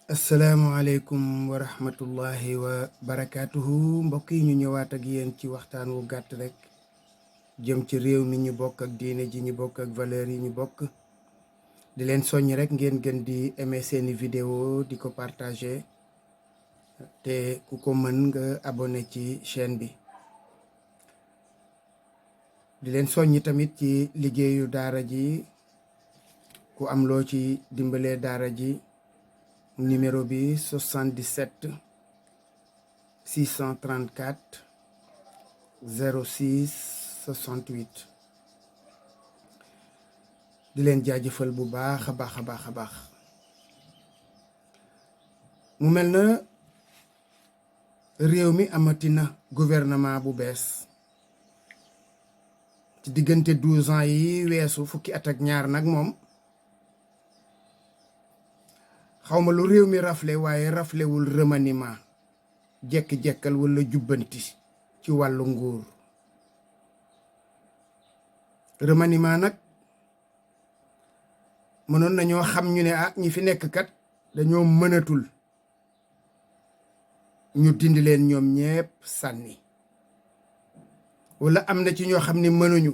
asalaamualeykum wa rahmatullahi wa barakaatuhu mbokk yi ñu ñëwaat ak yéen ci waxtaan wu gàtt rek jëm ci réew mi ñu bokk ak diine ji ñu bokk ak valeur yi ñu bokk di leen soññ rek ngeen gën di aimer seeni vidéo di ko partager te ku ko mën nga abonné ci chaîne bi di leen soññ tamit ci liggéeyu daara ji ku am loo ci dimbalee daara ji numéro bi 77 634 06 68 di leen jaajëfal bu baax a baax mu mel na réew mi amatina gouvernement bu bees ci diggante 12 ans yi weesu fukki at ak ñaar nag moom xawma lu réew mi rafle waaye raflewul remaniement jekki-jekkal wala jubbanti ci wàllu nguur remaniement nag mënoon nañoo xam ñu ne ñi fi nekk kat dañoo mënatul ñu dindi leen ñoom ñépp sànni wala am na ci ñoo xam ni mënuñu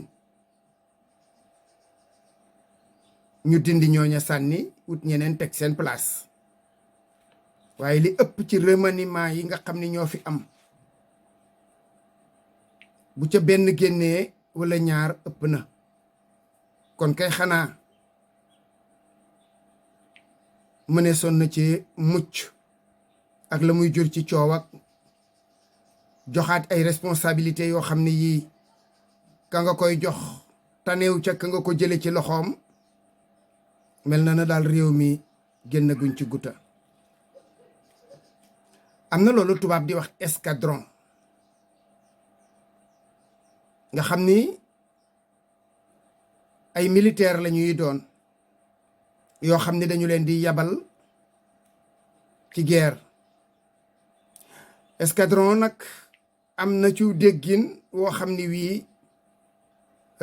ñu dindi ñooña sànni wut ñeneen teg seen place waaye li ëpp ci remaniement yi nga xam ni ñoo fi am bu ca benn génnee wala ñaar ëpp na kon kay xanaa mëne son na ci mucc ak la muy jur ci coow ak joxaat ay responsabilités yoo xam ne yii ka nga koy jox taneew ca ka nga ko jële ci loxoom mel na daal réew mi génn guñ ci guta am na loolu tubaab di wax escadron nga xam ni ay militaire la ñuy doon yoo xam ni dañu leen di yabal ci guerre escadron nag am na ci déggin woo xam ni wii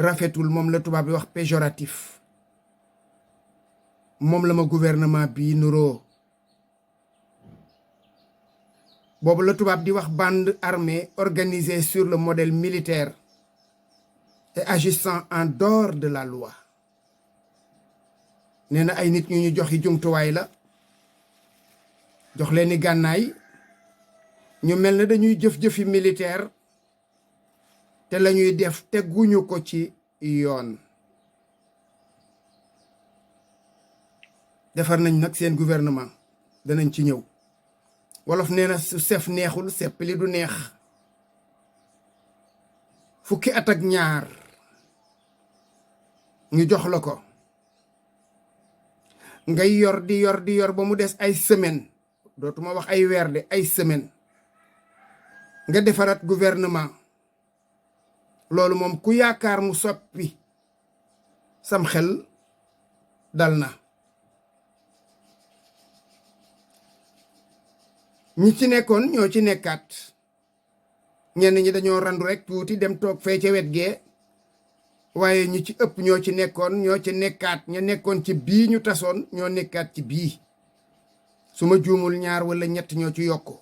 rafetul moom la tubaab di wax péjoratif moom la ma gouvernement bi nuroo boobu la tubaab di wax bande armée organisée sur le modèle militaire et agissant en dehors de la loi nee na ay nit ñu ñu joxi jumtuwaay la jox leen ni gànnaay ñu mel ne dañuy jëf-jëfi militaire te la ñuy def teguñu ko ci yoon defar nañ nag seen gouvernement danañ ci ñëw wolof nee na su sef neexul sepp li du neex fukki at ak ñaar ñu jox la ko ngay yor di yor ba mu des ay semaine dootuma wax ay weer de ay semaine nga defaraat gouvernement loolu moom ku yaakaar mu soppi sam xel dal na ñi ci nekkoon ñoo ci nekkaat ñenn ñi dañoo randu rek tuuti dem toog fee ca wet gee waaye ñi ci ëpp ñoo ci nekkoon ñoo ci nekkaat ña nekkoon ci bii ñu tasoon ñoo nekkaat ci bii su ma juumul ñaar wala ñett ñoo ci yokku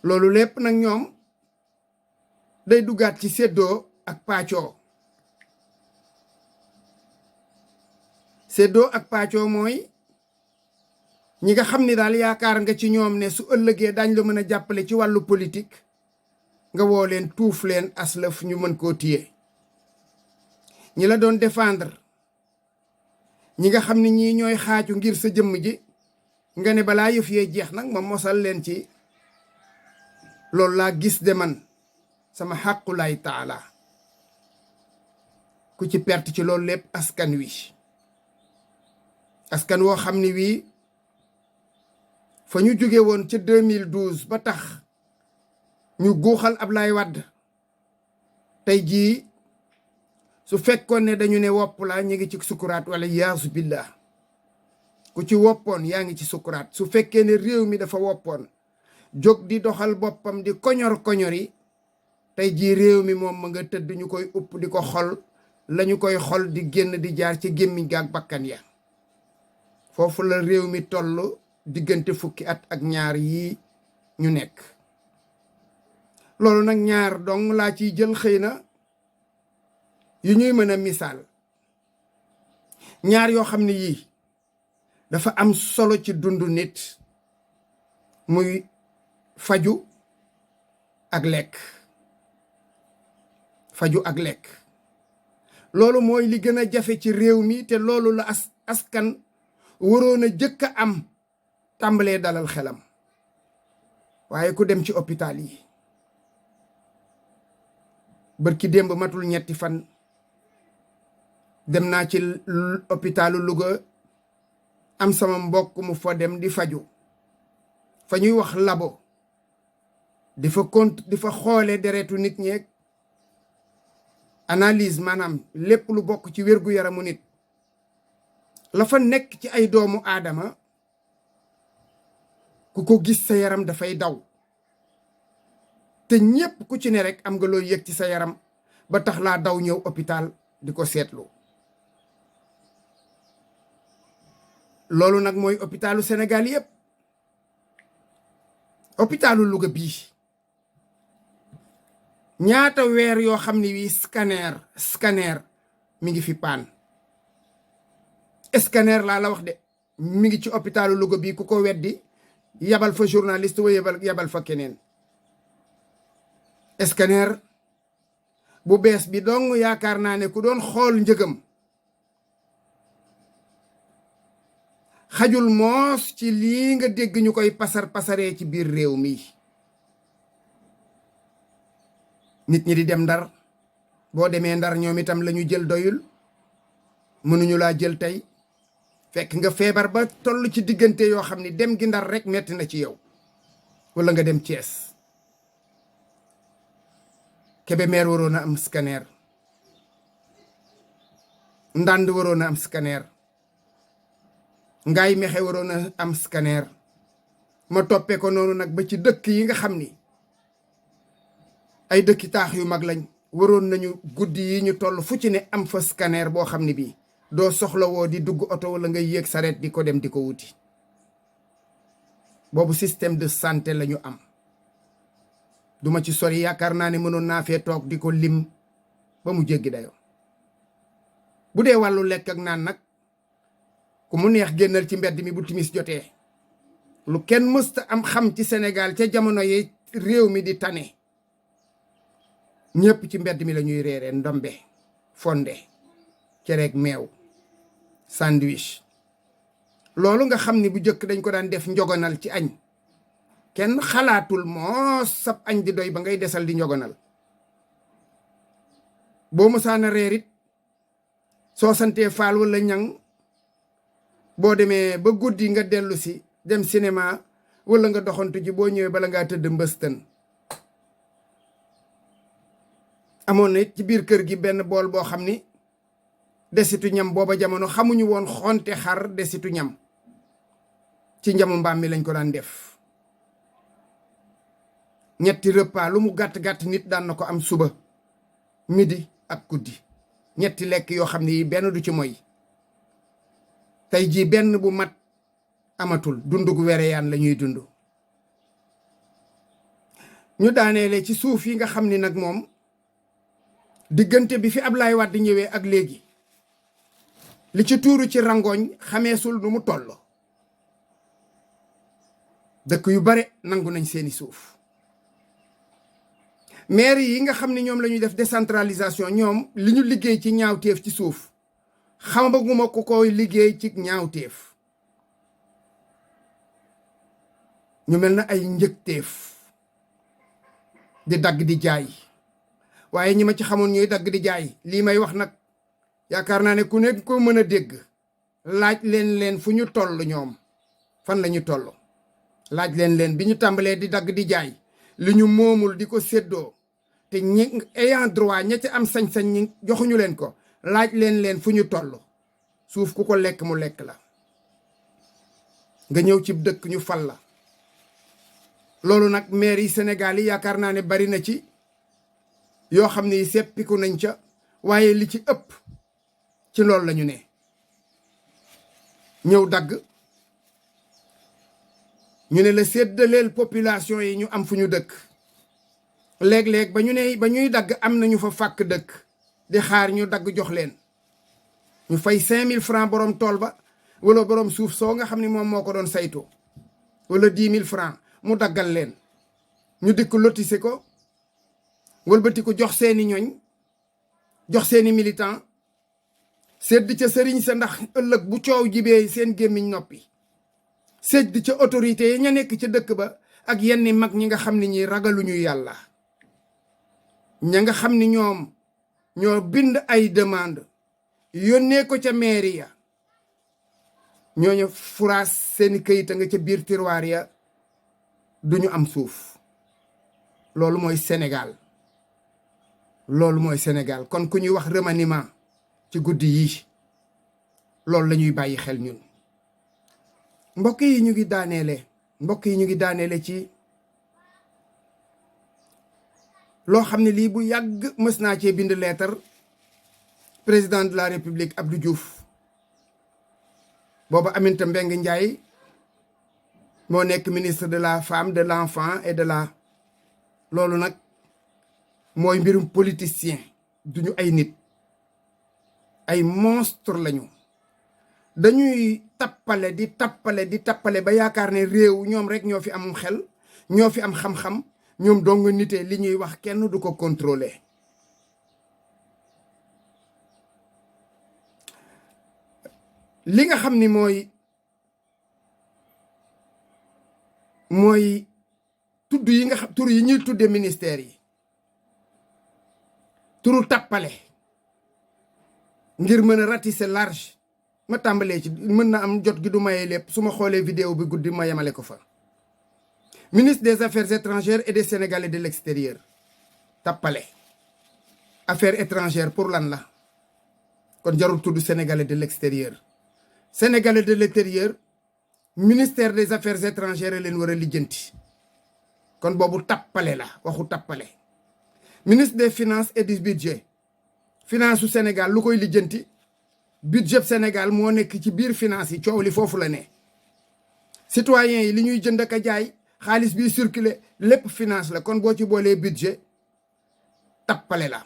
loolu lépp nag ñoom day duggaat ci séddoo ak pàccoo séddoo ak pàccoo mooy ñi nga xam ni daal yaakaar nga ci ñoom ne su ëllëgee dañ la mën a jàppale ci wàllu politique nga woo leen tuuf leen aslëf ñu mën koo téye ñi la doon défendre ñi nga xam ni ñii ñooy xaaju ngir sa jëmm ji nga ne balaa yëf yee jeex nag ma mosal leen ci loolu laa gis de man sama xàqulaay taala ku ci perte ci loolu lépp askan wi askan woo xam ni wii fa ñu jóge woon ca 2012 ba tax ñu guuxal Ablaye Wade tey jii su fekkoon ne dañu ne wopp la ñu ngi ci sukuraat wala yaasu billah ku ci woppoon yaa ngi ci sukuraat su fekkee ne réew mi dafa woppoon jóg di doxal boppam di koñor yi tey jii réew mi moom ma nga tëdd ñu koy upp di ko xol lañu koy xol di génn di jaar ci gémmiñ ga ak bakkan ya foofu la réew mi toll diggante fukki at ak ñaar yi ñu nekk. loolu nag ñaar dong laa ciy jël xëy na yu ñuy mën a misaal, ñaar yoo xam ne yii dafa am solo ci dundu nit, muy faju ak lekk. faju ak lekk loolu mooy li gën a jafe ci réew mi, te loolu la askan waroon a jëkk a am tàmbalee dalal xelam. waaye ku dem ci hôpital yi bërki démb matul ñetti fan dem naa ci hôpitalu Louga, am sama mbokk mu fa dem di faju fa ñuy wax labo, di fa xoole deretu nit ñeeg analyse, maanaam lépp lu bokk ci wérgu yaramu nit. la fa nekk ci ay doomu aadama ku ko gis sa yaram dafay daw, te ñépp ku ci ne rek am nga loo yëg ci sa yaram ba tax laa daw ñëw hôpital di ko seetlu. loolu nag mooy hôpitalu Sénégal yépp. hôpitalu Louga bii ñaata weer yoo xam ne wii scanner mi ngi fi paan. scanner laa la wax de, mi ngi ci hôpitalu Louga bii, ku ko weddi yabal fa journaliste wa yabal fa keneen. scanner bu bees bi dong yaakaar naa ne ku doon xool njëgam xajul moos ci lii nga dégg ñu koy pasaree ci biir réew mi. nit ñi di dem Ndar, boo demee Ndar ñoom itam la ñu jël doyul, mënuñu laa jël tey, fekk nga feebar ba toll ci diggante yoo xam ni dem gi Ndar rek metti na ci yow, wala nga dem Thiès. Kébémer waroon a am scanner, Ndand waroon a am scanner, Ngaay Mexe waroon a am scanner. ma toppee ko noonu nag ba ci dëkk yi nga xam ni ay dëkki taax yu mag lañ, waroon nañu guddi yi ñu toll fu ci ne am fa scanner boo xam ne bii doo soxla woo di dugg oto wala nga yéeg sareet di ko dem di ko wuti. boobu système de santé la ñu am. duma ci sori, yaakaar naa ne mënoon naa fee toog di ko lim ba mu jéggi dayoo. bu dee wàllu lekk ak naan nag, ku mu neex génnal ci mbedd mi bu timis jotee. lu kenn mësta am xam ci Sénégal ca jamono yi réew mi di tane, ñépp ci mbedd mi la ñuy reeree ndombe, fonde, cereeg meew, sandwich. loolu nga xam ni bu jëkk dañ ko daan def njogonal ci añ, kenn xalaatul moo sab añ di doy ba ngay desal di njogonal. boo mësaana reer it soo santee faal wala ñang, boo demee ba guddi nga dellu si dem cinéma wala nga doxantu ji, boo ñëwee bala ngaa tëdd mbëstën. amoon na it ci biir kër gi benn bool boo xam ni desitu ñam, booba jamono xamuñu woon xonte xar desitu ñam, ci njamu mbaam mi lañ ko daan def. ñetti repas lu mu gàtt-gàtt nit daan na ko am suba, midi ak guddi. ñetti lekk yoo xam ne benn du ci moy. tey jii benn bu mat amatul, dundug wereyaan la ñuy dund. ñu daaneele ci suuf yi nga xam ni nag moom diggante bi fi Ablaye Wade ñëwee ak léegi li ci tuuru ci rangooñ xameesul nu mu toll. dëkk yu bare nangu nañ seeni suuf. maire yi nga xam ne ñoom la ñuy def décentralisation, ñoom li ñu liggéey ci ñaawteef ci suuf xamaguma ko koy liggéey ci ñaawteef. ñu mel na ay njëgteef di dagg di jaay, waaye ñi ma ci xamoon ñooy dagg di jaay. lii may wax nag yaakaar naa ne ku nekk ko mën a dégg. laaj leen fu ñu toll, ñoom fan la ñu toll. laaj leen bi ñu tàmbalee di dagg di jaay li ñu moomul di ko séddoo, te ñi ayant droit ña ci am sañ-sañ ñi joxuñu leen ko. laaj leen fu ñu toll. suuf ku ko lekk mu lekk la, nga ñëw ci dëkk ñu fal la. loolu nag maire yi Sénégal yi yaakaar naa ne bari na ci yoo xam ne seppiku nañ ca, waaye li ci ëpp ci loolu la ñu ne. ñëw dagg ñu ne la séddaleel population yi ñu am fu ñu dëkk léeg-léeg ba ñuy dagg am nañu fa fàkk dëkk di xaar ñu dagg jox leen ñu fay 5000 francs borom tool ba wala borom suuf soo nga xam ne moom moo ko doon saytu wala 10 000 francs mu daggal leen ñu dikk lotissé ko wëlbati ko jox seeni ñoñ jox seeni militant sedd ca sëriñ sa ndax ëllëg bu coow jibee seen gémmiñ noppi sedd ca autorité yi ña nekk ca dëkk ba ak yenn mag ñi nga xam ne ñi ragaluñu yàlla ña nga xam ni ñoom ñoo bind ay demande yónnee ko ca mairie ya ñooñu furaas seeni këyit a nga ca biir tiroir ya duñu am suuf loolu mooy Sénégal loolu mooy Sénégal kon ku ñuy wax remaniement ci guddi yi loolu la ñuy bàyyi xel ñun mbokk yi ñu ngi daaneele ci loo xam ne lii bu yàgg mës naa cee bind lettre président de la République Abdou Diouf booba Aminata Mbengue Ndiaye moo nekk ministre de la femme de l'enfant et de la loolu nag mooy mbirum politicien duñu ay nit ay monstre lañu dañuy tappale di tappale ba yaakaar ne réew ñoom rek ñoo fi am xel ñoo fi am xam-xam ñoom dong nitee li ñuy wax kenn du ko contrôler li nga xam ni mooy tudd yi nga xam tur yi ñuy tudde ministère yi turu tappale ngir mën a ratisser large ma tàmbalee ci mën na am jot gi du maye lépp su ma xoolee vidéo bi guddi ma yemale ko fa ministre des affaires étrangères et des Sénégalais de l'extérieur tappale affaires étrangères pour lan la kon jarul tudd Sénégalais de l'extérieur Sénégalais de l'intérieur ministère des affaires étrangères leen war a lijjanti kon boobu tappale la waxu tappale ministre des finances et du budget finance su Sénégal lu koy lijjanti budget Sénégal moo nekk ci biir finance yi coow li foofu la ne citoyens yi li ñuy jënd ak a jaay xaalis bi circuler lépp finance la kon boo ci boolee budget tappale la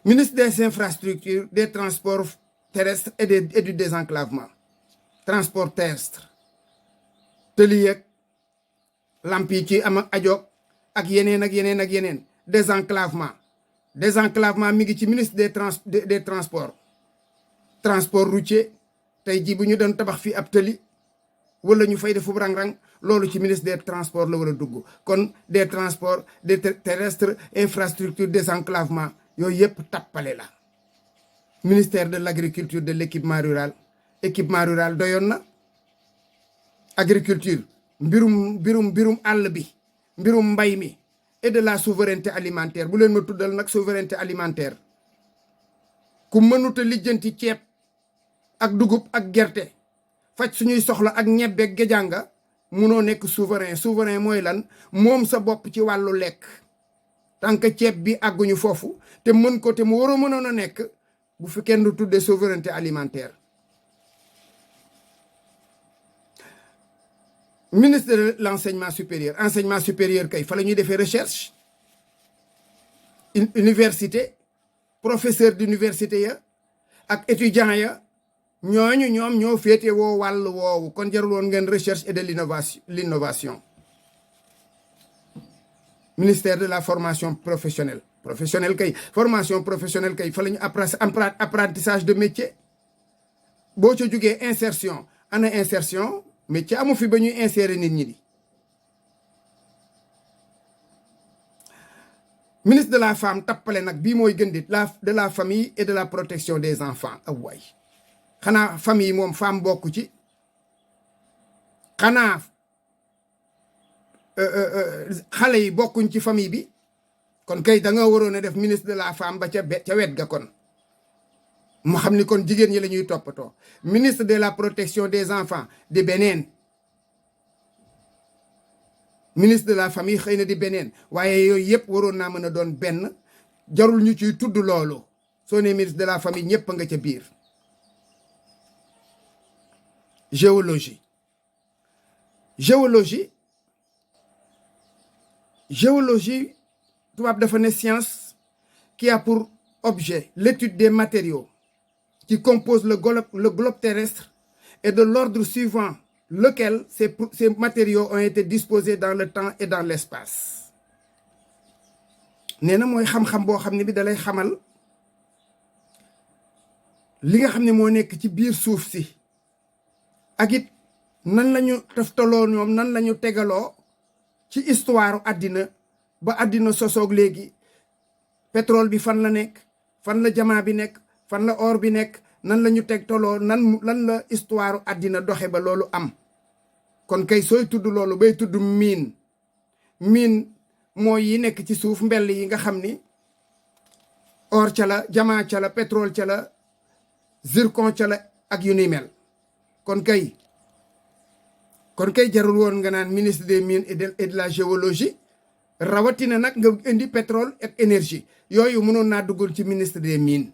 ministre des infrastructures des transports terrestres et du désenclavement transport terrestre tëli yeeg lamp yi ci am ajoog ak yeneen désenclavement mi ngi ci ministre des transports transport routier tey jii bu ñu doon tabax fii ab tëli wala ñu fay defu rang-rang loolu ci ministre des transports la war a dugg kon des transports des terrestres infrastructure désenclavement yooyu yëpp tappale la ministère de l'agriculture de l'équipement rural doyoon na agriculture mbirum àll bi mbirum mbay mi et de la souveraineté alimentaire bu leen ma tuddal nag souveraineté alimentaire ku mënuta lijjanti ceeb ak dugub ak gerte faj suñuy soxla ak ñebbeeg géjanga munoo nekk souverain mooy lan moom sa bopp ci wàllu lekk tant que ceeb bi àgguñu foofu te mën ko te mu war a mënoon a nekk bu fi kenn du tuddee souveraineté alimentaire ministre de l'enseignement supérieur kay fa la ñuy defee recherche université professeur d'université ya ak étudiant ya ñoom ñoo féete woo wàll woowu kon jarul woon ngeen recherche et de l'innovation ministère de la formation professionnelle kay formation professionnelle kay fa la ñu apprentissage de métier boo ca jógee insertion ana insertion métier amu fi ba ñuy insérer nit ñi di ministre de la femme tappale nag bii mooy gën di de la famille et de la protection des enfants aw waay xanaa famille moom femme bokku ci xanaa xale yi bokkuñ ci famille bi kon kay da nga waroon a def ministre de la femme ba ca wet ga kon mu xam ni kon jigéen ñi la ñuy toppatoo ministre de la protection des enfants di beneen ministre de la famille xëy na di beneen waaye yooyu yëpp waroon naa mën a doon benn jarul ñu ciy tudd loolu soo ne ministre de la famille ñëpp nga ca biir géologie tubaab dafa ne science qui a pour objet l'étude des matériaux qui composent le globe terrestre et de l'ordre suivant lequel ces matériaux ont été disposés dans le temps et dans l'espace. nee na mooy xam-xam boo xam ne bi dalay xamal li nga xam ne moo nekk ci biir suuf si ak it nan lañu toftaloo ñoom nan lañu tegaloo ci histoire àddina ba àddina sosoog léegi pétrole bi fan la nekk, fan la jamaa bi nekk, fan la or bi nekk, nan la ñu tegtaloo lan la histoire àddina doxe ba loolu am. kon kay sooy tudd loolu bay tudd miin mooy yi nekk ci suuf mbell yi nga xam ni or ca la, jamaa ca la, pétrole ca la, zircon ca la ak yu ni mel. kon kay jarul woon nga naan ministre des mines et de la géologie, rawatina nag nga indi pétrole ak énergie yooyu mënoon naa duggul ci ministre des mines.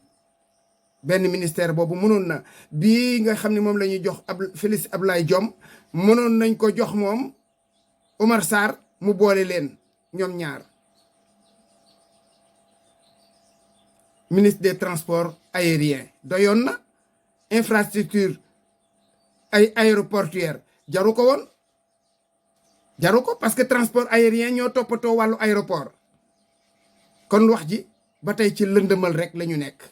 benn ministère boobu mënoon na bii nga xam ne moom la ñuy jox Félix Ablaye Diome mënoon nañ ko jox moom Omar Sarr mu boole leen ñoom ñaar. ministre des transports aériens doyoon na, infrastructure ay aéroportuaire jaru ko woon, jaru ko parce que transport aérien ñoo toppatoo wàllu aéroport. kon wax ji ba tey ci lëndëmal rek la ñu nekk.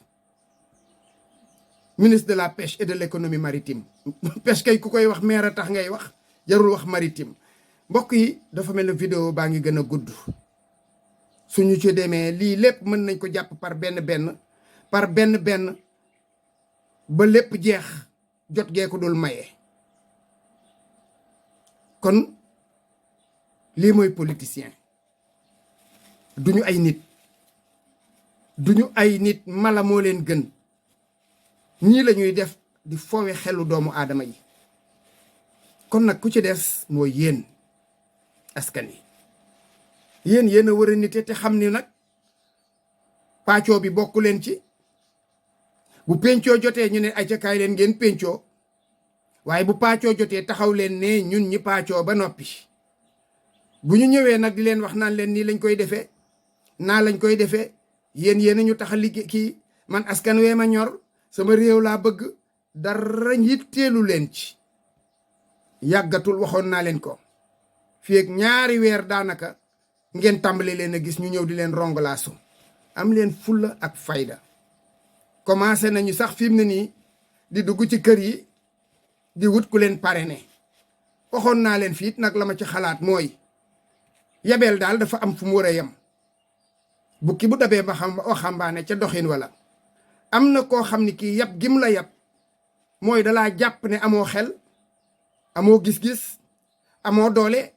ministre de la pêche et de l'économie maritime pêche kay ku koy wax meer a tax ngay wax, jarul wax maritime. mbokk yi dafa mel ne vidéo baa ngi gën a gudd, suñu ci demee lii lépp mën nañ ko jàpp par benn ba lépp jeex, jot gee ko dul maye. kon lii mooy politicien, duñu ay nit mala moo leen gën. ñii la ñuy def di foowe xelu doomu aadama yi. kon nag ku ci des mooy yéen askan wi yéen a war a nite te xam ni nag pàccoo bi bokku leen ci. bu pencoo jotee ñu ne ay ca kaay leen ngeen pencoo, waaye bu pàccoo jotee taxaw leen ne ñun ñi pàccoo ba noppi. bu ñu ñëwee nag di leen wax naan leen nii lañ koy defee, naa lañ koy defee, yéen ñu tax a liggéey kii, man askan wee ma ñor, sama réew laa bëgg, dara yitteelu leen ci. yàggatul waxoon naa leen ko, fii ak ñaari weer daanaka ngeen tàmbali leen a gis ñu ñëw di leen rongalaasu. am leen fulla ak fayda. commencé nañu sax fi mu ne nii di dugg ci kër yi di wut ku leen parrainé. waxoon naa leen fiit nag la ma ci xalaat mooy yabeel daal dafa am fu mu war a yem. bukki bu dabee ba xam waxambaane ca doxin wala am na koo xam ni kii yab gim la yab mooy dalaa jàpp ne amoo xel, amoo gis-gis, amoo doole,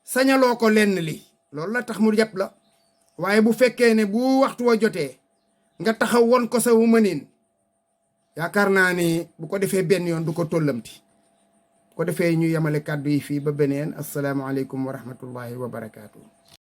sañaloo ko lenn li. loolu la tax mu yab la. waaye bu fekkee ne bu waxtu wa jotee nga taxaw won ko sa mënin, yaakaar naa ni bu ko defee benn yoon du ko tollamti. ko defee ñu yemale kàddu yi fii ba beneen. asalaamaaleykum wa rahmatullahi wa barakaatu.